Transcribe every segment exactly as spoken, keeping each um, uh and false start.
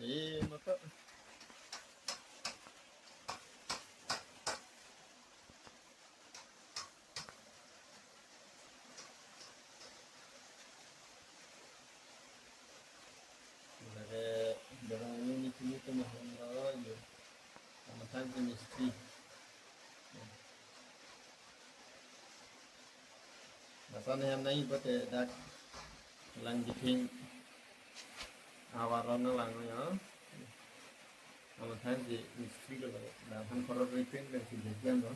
Eh, maka. Lake, barang ini ni kini tu mahal lah, ya. Sama kan jenis mistri. Lason hem nangji pute dak lang jithing avar ron nanglang ya. Amathan si mistri lo, dak han koror repaint dan si jajan lo.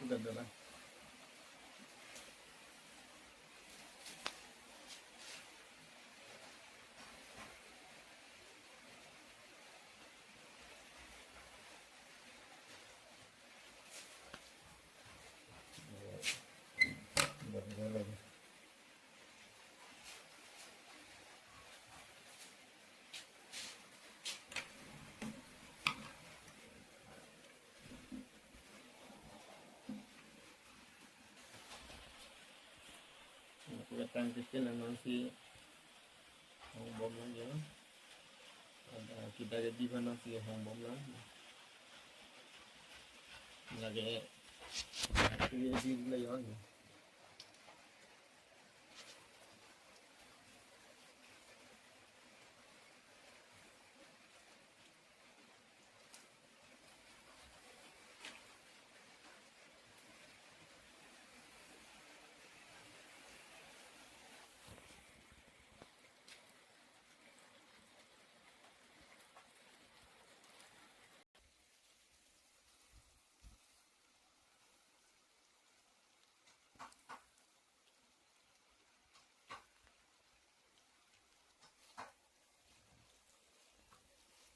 Sudah dah lah. Aku datang ke sini memang si hong bom lang ya. Ada kita jadi mana si hong bom lang. Lagi aku jadi lah ya.